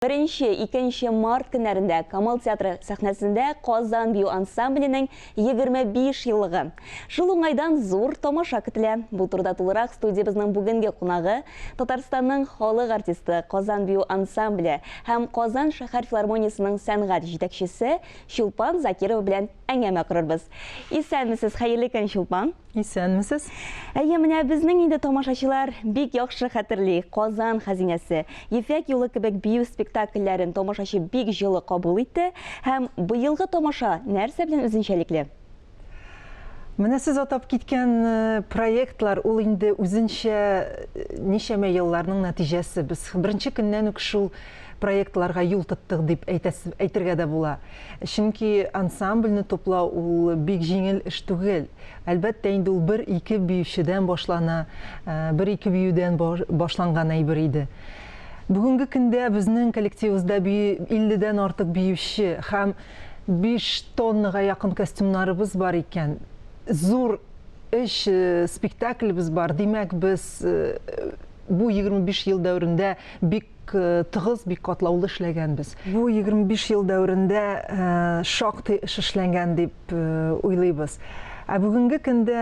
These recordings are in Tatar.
Беренче, икенче март көннәрендә Камал театры сәхнәсендә Казан бию ансамбленең 25 еллыгы. Шул уңайдан зур тамаша көтелә. Бу турыда тулырак студиябезнең бүгенге кунагы, Татарстанның халык артисты, Казан бию ансамбле һәм Казан шәһәр филармониясенең сәнгать җитәкчесе Чулпан Закирова белән әңгәмә корырбыз. Исәнмесез, хәерле көн, Чулпан! Исәнмесез. Әйе, менә безнең инде тамашачылар бик яхшы хәтерли, Казан хәзинәсе, Ефәк юлы кебек бию спектакльләрен тамашачы бик җылы кабул итте. Һәм быелгы тамаша нәрсә белән үзенчәлекле? Менә сез атап киткән проектлар ул инде үзенчә ничәмә елларның нәтиҗәсе. Без беренче көннән үк шул проектларга юл тоттык дип әйтәсе, әйтергә дә була. Чөнки ансамбльне туплау ул бик җиңел эш түгел. Әлбәттә инде ул бер-ике биючедән башлана, бер-ике биюдән башланган әйбер иде. Бүгенге көндә безнең коллективыбызда бию 50-дән артык биюче һәм 5 тоннага якын костюмнарыбыз бар икән. Зур өч спектаклебез бар. Димәк, без бу 25 ел дәверендә бик тыгыз, бик катлаулы эшләгәнбез. Бу 25 ел дәверендә шактый эш эшләнгән дип уйлыйбыз. Ә бүгенге көндә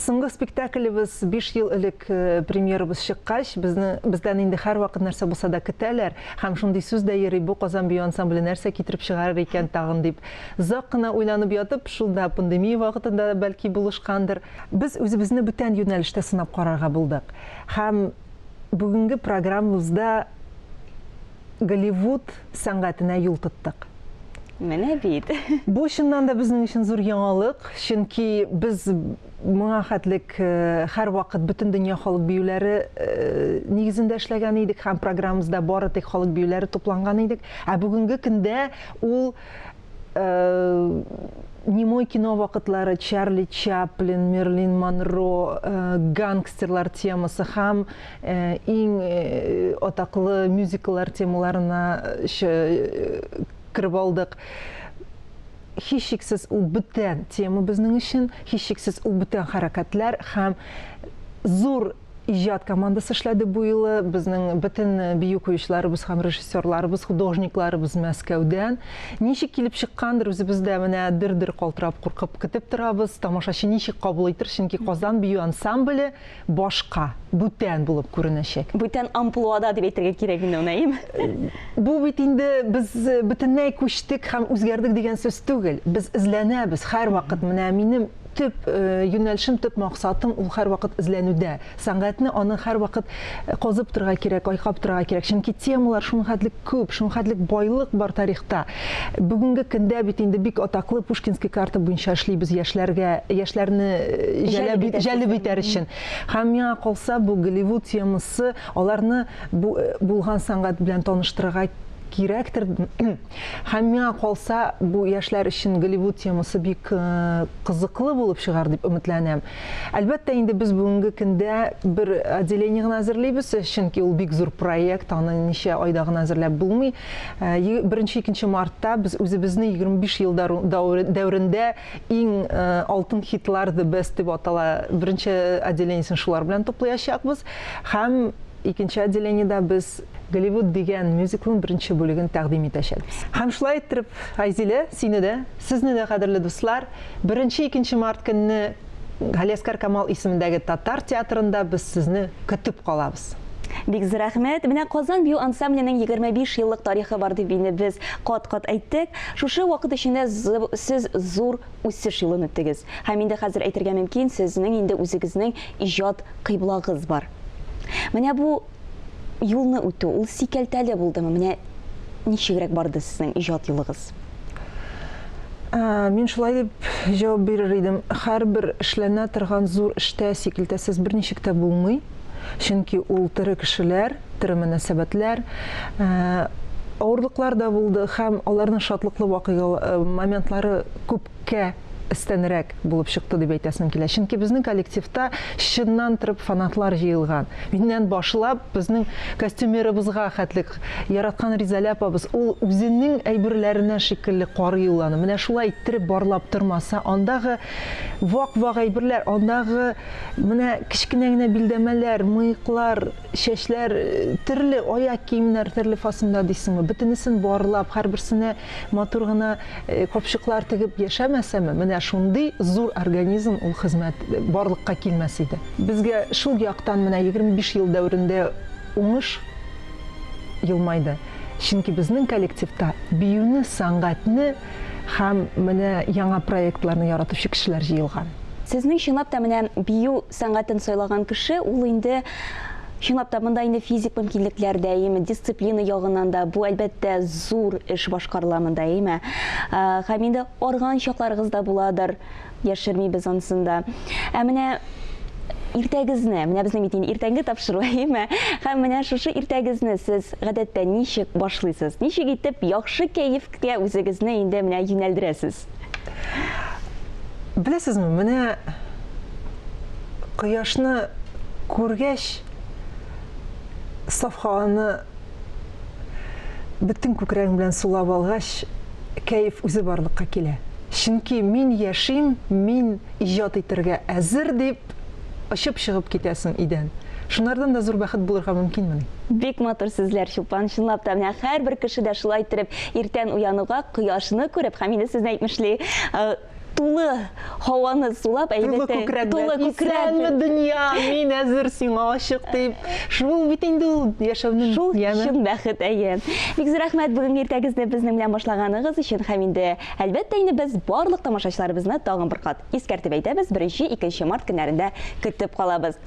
соңгы спектаклебез 5 ел элек премьерабыз чыккач, безне бездән инде һәрвакыт нәрсә булса да көтәләр һәм шундый сүз дә йөри, бу Казан бию ансамбле нәрсә китереп чыгарыр икән тагын дип. Озак кына уйланып ятып, шул да пандемия вакытында бәлки булышкандыр. Без үзебезне бүтән юнәлештә сынап карарга булдык. Һәм Бүгенге программабызда Голливуд сәнгатенә юл тоттык. Менә бит. Бу чыннан да безнең өчен зур яңалык, чөнки без моңа хәтлек һәрвакыт бөтен дөнья халык биюләре нигезендә эшләгән идек һәм программабызда бары тик халык биюләре тупланган идек. Ә бүгенге көндә ул Немой кино вакытлары, Чарли Чаплин, Мерлин Монро, гангстерлар темасы һәм иң атаклы мюзикллар темаларына кереп алдык. Һичшиксез ул бүтән тема безнең өчен, һичшиксез ул бүтән хәрәкәтләр һәм зур Иҗат командасы эшләде бу юлы. Безнең бөтен бию куючыларыбыз һәм режиссерларыбыз, художникларыбыз Мәскәүдән. Ничек килеп чыккандыр, үзебез дә менә дер-дер калтырап, куркып көтеп торабыз. Тамашачы ничек кабул итер, чөнки Казан бию ансамбле башка, бүтән булып күренәчәк. Бүтән амплуада дип әйтергә кирәк инде моны, әйеме? Бу бит инде без бөтенләй күчтек һәм үзгәрдек дигән сүз түгел. Без эзләнәбез һәрвакыт. Менә минем Төп юнәлешем, төп максатым ул һәрвакыт эзләнүдә. Сәнгатьне аны һәрвакыт казып торырга кирәк, айкап торырга кирәк. Чөнки темалар шуның хәтлек күп, шуның хәтлек байлык бар тарихта. Бүгенге көндә бит инде бик атаклы Пушкинский карта буенча эшлибез яшьләргә, яшьләрне җәлеп, җәлеп итәр өчен. Һәм миңа калса, бу Голливуд темасы аларны бу булган сәнгать белән таныштырырга кирәктер. Һәм миңа калса, бу яшьләр өчен Голливуд темасы бик кызыклы булып чыгар дип өметләнәм. Әлбәттә инде без бүгенге көндә бер отделение гына әзерлибез, чөнки ул бик зур проект, аны ничә айда гына әзерләп булмый. Беренче, икенче мартта без үзебезне 25 ел дәверендә иң алтын хитлар The Best дип атала беренче отделениесен шулар белән туплыячакбыз. Һәм икенче отделениедә без Голливуд дигән мюзиклның беренче бүлеген тәкъдим итәчәкбез. Һәм шулай иттереп, Айзилә, сине дә, сезне дә, кадерле дуслар, беренче-икенче март көнне Галиәсгар Камал исемендәге татар театрында без сезне көтеп калабыз. Бик зур рәхмәт. Менә Казан бию ансамбленең 25 еллык тарихы бар дип инде без кат-кат әйттек. Шушы вакыт эчендә сез зур үсеш юлын үттегез. Һәм инде хәзер әйтергә мөмкин, сезнең инде үзегезнең иҗат кыйблагыз бар. Менә бу юлны үтү, ул сикәлтәле булдымы? Менә ничегрәк барды сезнең иҗат юлыгыз? Мин шулай дип җавап бирер идем. Һәрбер эшләнә торган зур эштә сикелтәсез берничек тә булмый. Чөнки ул тере кешеләр, тере мөнәсәбәтләр. Авырлыклар да булды һәм аларның шатлыклы вакыйга моментлары күпкә өстәнрәк булып чыкты дип әйтәсем килә. Чөнки безнең коллективта чыннан торып фанатлар җыелган. Миннән башлап, безнең костюмерыбызга хәтлек яраткан Ризалә апабыз, ул үзенең әйберләренә шикелле карый ул аны. Менә шулай иттереп барлап тормаса, андагы вак-вак әйберләр, андагы менә кечкенә генә билдәмәләр, мыеклар, чәчләр, төрле аяк киемнәр төрле фасонда дисеңме, бөтенесен барлап, һәрберсенә матур гына капчыклар тегеп яшәмәсәме, менә шундый зур организм ул хезмәт барлыкка килмәс иде. Безгә шул яктан менә 25 ел дәверендә уңыш елмайды. Чөнки безнең коллективта биюне, сәнгатьне һәм менә яңа проектларны яратучы кешеләр җыелган. Сезнең чынлап та менә бию сәнгатен сайлаган кеше, ул инде чынлап та монда инде физик мөмкинлекләр дә, әйеме, дисциплина ягыннан да, бу, әлбәттә, зур эш башкарыла монда, әйеме. Һәм инде арган чакларыгыз да буладыр, яшермибез анысын да. Ә менә иртәгезне, менә безнең бит инде иртәнге тапшыру, әйеме? Һәм менә шушы иртәгезне сез гадәттә ничек башлыйсыз? Ничек итеп яхшы кәефкә үзегезне инде менә юнәлдерәсез? Беләсезме, менә кояшны күргәч, саф һаваны бөтен күкрәгең белән сулап алгач, кәеф үзе барлыкка килә. Чөнки мин яшим, мин иҗат итәргә әзер дип очып чыгып китәсең өйдән. Шунардан да зур бәхет булырга мөмкинмени? Бик матур сүзләр, Чулпан, чынлап та, менә һәрбер кеше дә шулай иттереп иртән уянуга кояшны күреп һәм инде сезне әйтмешли, тулы һаваны сулап, әлбәттә, тулы күкрәк. Исәнме, дөнья, мин әзер сиңа ачык дип. Шул бит инде ул яшәүнең шул яме. Чын бәхет, әйе. Бик зур рәхмәт бүгенге иртәгезне безнең белән башлаганыгыз өчен һәм инде, әлбәттә инде без барлык тамашачыларыбызны тагын бер кат искәртеп әйтәбез, 1-2 март көннәрендә көтеп калабыз.